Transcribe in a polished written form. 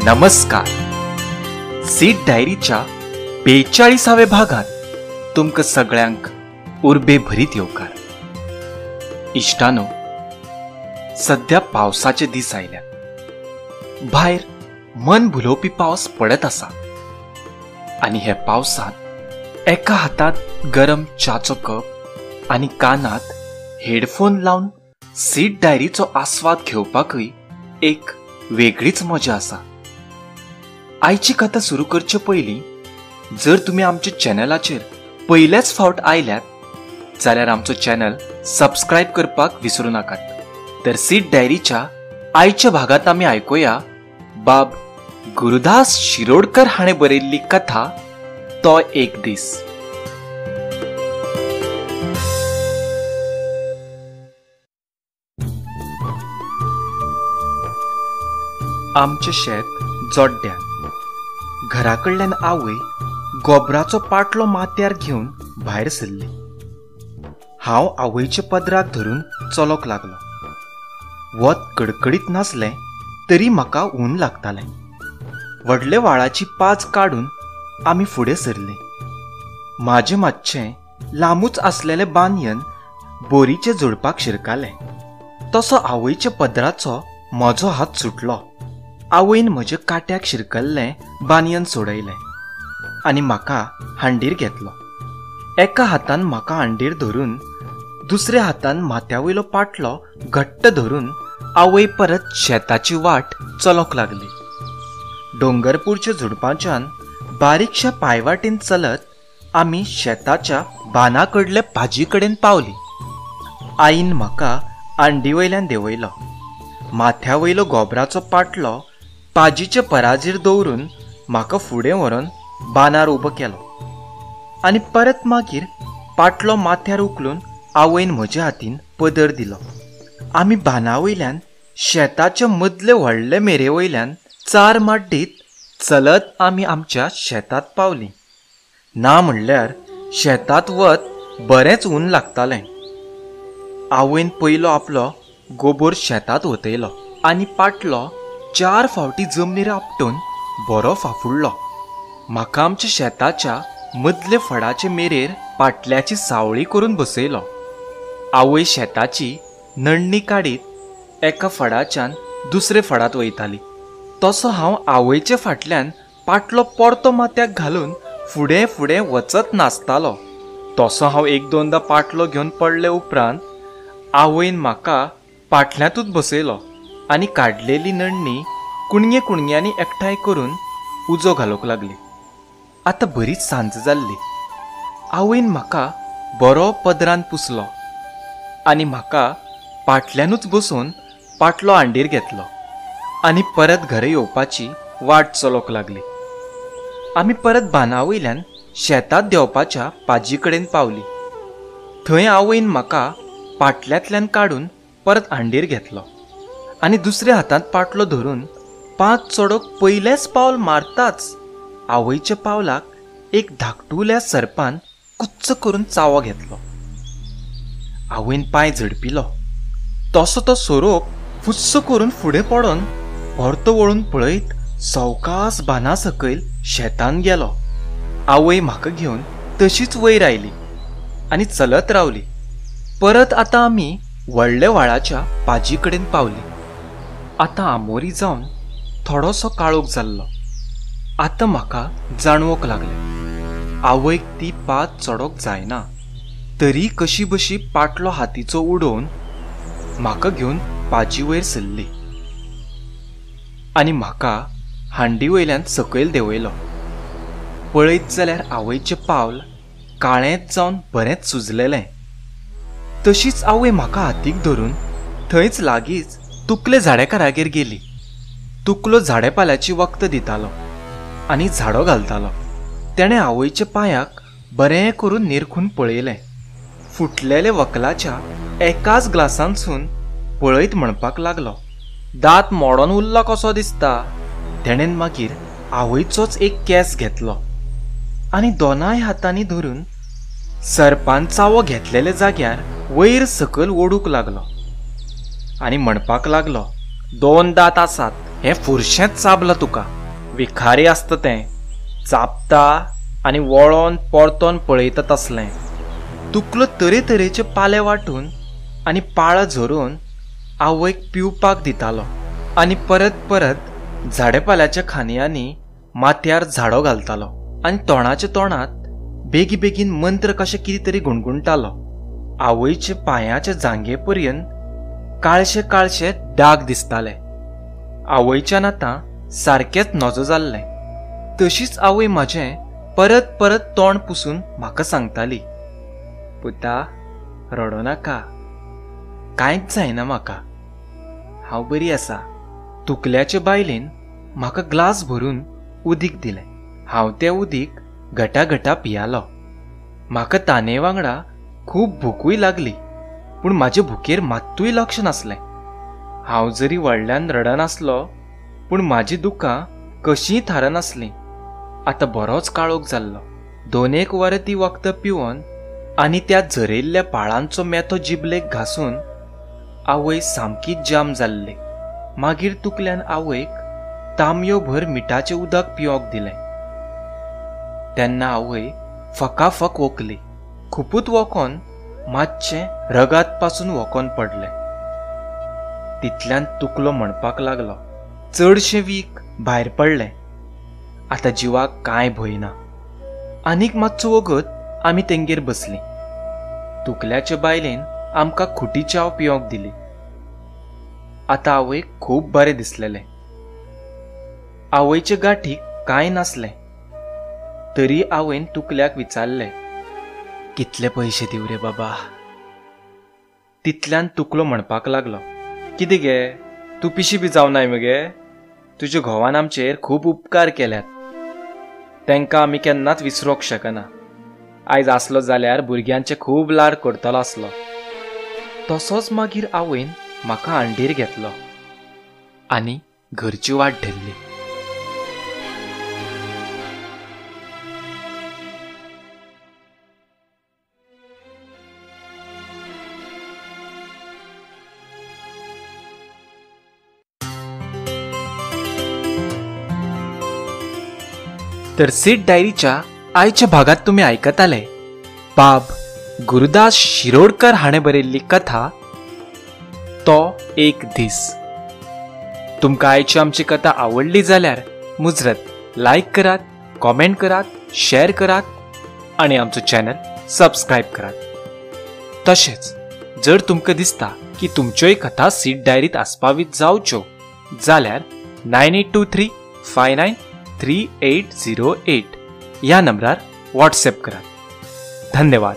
नमस्कार. सीट डायरीच्या 42व्या भागात तुमकां सगळ्यांक उर्बे भरीत येवकार. इश्टानो, सध्या पावसाचे दीस आयल्यात. भायर मन भुलोवपी पावस पडत आसा आनी हे पावसांत एका हातात गरम च्याचो कप आनी कानात हेडफोन लावन सीट डायरीचो आस्वाद घेवपाकय एक वेगळीच मजा आसा. आयची कथा सुरू करचे पयलीं जर तुमी आमच्या चॅनलाचेर पयलेच फावट आयल्यात जाल्यार आमचो चॅनल सबस्क्रायब करपाक विसरू नाकात. तर सीट डायरीच्या आयच्या भागांत आमी आयकुया बाब गुरुदास शिरोडकर हाणें बरयल्ली कथा तो एक दीस. आमचें शेत जोड्ड्यान. घराकडल्यान आवय गोबराचो पाटलो माथ्यार घेवन भायर सरली. हांव आवयच्या पदराक धरून चलोंक लागलो. वत कडकडीत नासलें तरी म्हाका ऊन लागतालें. व्हडले व्हाळाची पाज काडून आमी फुडें सरलीं. म्हाजें मातशें लांबूच आसलेलें बानयन बोरीचें जोडपाक शिरकालें. तसो आवयच्या पदराचो म्हजो हात सुटलो. आवयन म्हज्या काट्याक शिरकल्लें बानयन सोडयलें आनी म्हाका हांडीर घेतलो. एका हातान म्हाका हांडीर धरून दुसऱ्या हातान माथ्या वयलो पाटलो घट्ट धरून आवय परत शेताची वाट चलोंक लागली. डोंगरपूरच्या झुडपांच्यान बारीकशा पांयवाटेन चलत आमी शेताच्या बाना कडले भाजी कडेन पावली. आईन म्हाका आंडी वयल्यान देंवयलो. माथ्या वयलो गोबराचो पाटलो पाजीचे पराजीर दवरून म्हाका फुडें व्हरून बानार उबो केलो आनी परत मागीर पाटलो माथ्यार उखलून आवयन म्हज्या हातीन पदर दिलो. आमी बाना वयल्यान शेताच्या मदले व्हडले मेरे वयल्यान चार माड्डीत चलत आमी आमच्या शेतांत पावलीं. ना म्हणल्यार शेतांत वत बरेंच ऊन लागतालें. आवयन पयलो आपलो गोबोर शेतांत ओतयलो आनी पाटलो 4 फावटी जमनीर आपटून बरो फाफुडलो. म्हाका आमच्या शेताच्या मदले फडाचे मेरेर पाटल्याची सावळी करून बसयलो. आवय शेताची नडणी काडीत एका फडाच्यान दुसरे फडात वयताली. तसो हांव आवयचे फाटल्यान पाटलो परतो माथ्याक घालून फुडें फुडें वचत नाचतालो. तसो हांव एक दोनदा पाटलो घेवन पडले उपरांत आवयन म्हाका पाटल्यांतूच बसयलो आनी काडलेली नडणी कुणगे कुणग्यांनी एकठांय करून उजो घालूंक लागली. आतां बरीच सांज जाल्ली. आवयन म्हाका बरो पदरान पुसलो आनी म्हाका पाटल्यानूच बसून पाटलो हांडीर घेतलो आनी परत घरा येवपाची वाट चलोवंक लागली. आमी परत बाना वयल्यान शेतांत देंवपाच्या पाजी कडेन पावली. थंय आवयन म्हाका पाटल्यांतल्यान काडून परत हांडीर घेतलो आनी दुसऱ्या हातांत पाटलो धरून 5 चडोक पयलेंच पावल मारताच आवयच्या पावलाक एक धाकटुल्या सरपान कुच्च करून चावो घेतलो. आवयन पांय झडपिलो. तसो तो सोरोप फुस्स करून फुडें पडोन परतो वळून पळयत सवकास बाना सकयल शेतान गेलो. आवय म्हाका घेवन तशीच वयर आयली आनी चलत रावली. परत आतां आमी व्हडल्या व्हाळाच्या पाजी कडेन पावली. आतां आमोरी जावन थोडोसो काळोख जाल्लो. आतां म्हाका जाणवूंक लागलें आवयक ती पाज चडोंक जायना. तरी कशी बशी पाटलो हातीचो उडोवन म्हाका घेवन पाजी वयर सरली आनी म्हाका हांडी वयल्यान सकयल देंवयलो. पळयत जाल्यार आवयचें पावल काळेंच जावन बरेंच सुजलेलें. तशीच आवय म्हाका हातीक धरून थंयच लागींच तुकले झाडेकारागेर गेली. तुकलो झाडेपाल्याची वखद दितालो आनी झाडो घालतालो. तेणें आवयच्या पांयाक बरें करून निरखून पळयलें. फुटलेले वकलाच्या एकाच ग्लासांतसून पळयत म्हणपाक लागलो, दांत मोडोन उरला कसो दिसता. तेणेन मागीर आवयचोच एक केंस घेतलो आनी दोनाय हातांनी धरून सरपान चावो घेतलेल्या जाग्यार वयर सकयल ओडूंक लागलो आनी म्हणपाक लागलो, 2 दांत आसात, हें फुरशेंच चाबलां तुका, विखारी आसता तें, चाबता आनी वळोन परतोन पळयता तसलें. तुकलो तरेतरेचे पाले वांटून आनी पाळां झरोवन आवयक पिवपाक दितालो आनी परत परत झाडेपाल्याच्या खांदयांनी माथ्यार झाडो घालतालो आनी तोंडाच्या तोंडात बेगीबेगीन मंत्र कशें कितें तरी गुणगुणटालो. आवयचे पांयाच्या जांगे पर्यंत काळशे काळशे डाग दिसताले. आवयच्यान आतां सारकेंच नजो जाल्लें. तशीच आवय म्हजें परत परत तोंड पुसून म्हाका सांगताली, पुता रडो नाका, कांयच जायना म्हाका, हांव बरी आसा. तुकल्याचे बायलेन म्हाका ग्लास भरून उदीक दिलें. हांव तें उदीक घटाघटा पियालो. म्हाका ताने वांगडा खूब भुकूय लागली, पूण म्हाजे भुकेर मात्तूय लक्ष नासलें. हांव जरी व्हडल्यान रडनासलो पूण म्हाजी दुकां कशींय थारनासलीं. आतां बरोच काळोख जाल्लो. 2-1 वरां ती वखदां पिवन आनी त्या झरयल्ल्या पाळांचो मेथो जिबलेक घासून आवय सामकीच जाम जाल्ली. मागीर तुकल्यान आवयक तांबयो भर मिठाचें उदक पिवंक दिलें. तेन्ना आवय फकाफक वोकली. खुपूत वोकोन मातशें रगात पासून वोकोन पडलें. तितल्यान तुकलो म्हणपाक लागलो, चडशें वीख भायर पडलें, आतां जिवाक कांय भंय ना. आनीक मातसो वगत आमी तेंगेर बसलीं. तुकल्याचे बायलेन आमकां खुटी च्याव पिवंक दिली. आतां आवयक खूब बरें दिसलेलें. आवयचे गांठीक कांय नासलें तरी आवयन तुकल्याक विचारलें, कितले पयशे दिव रे बाबा? तितल्यान तुकलो म्हणपाक लागलो, कितें गे तूं पिशी बी जावनाय मगे? तुज्या घोवान आमचेर खूब उपकार केल्यात, तांकां आमी केन्नाच विसरोंक शकना. आयज आसलो जाल्यार भुरग्यांचे खूब लाड करतलो आसलो. तसोच मागीर आवयन म्हाका हांडीर घेतलो आनी घरची वाट धरली. तर सीट डायरीच्या आयच्या भागात तुमी आयकताले बाब गुरुदास शिरोडकर हाणें बरयल्ली कथा तो एक दीस. तुमकां आयची आमची कथा आवडली जाल्यार मुजरत लायक करात, कॉमेंट करात, शेअर करात आनी आमचो चॅनल सबस्क्रायब करात. तशेंच जर तुमकां दिसता की तुमच्योय कथा सीट डायरीत आस्पावीत जावच्यो जाल्यार 9823 59 3808 या नंबरार व्हॉट्सएप करात. धन्यवाद.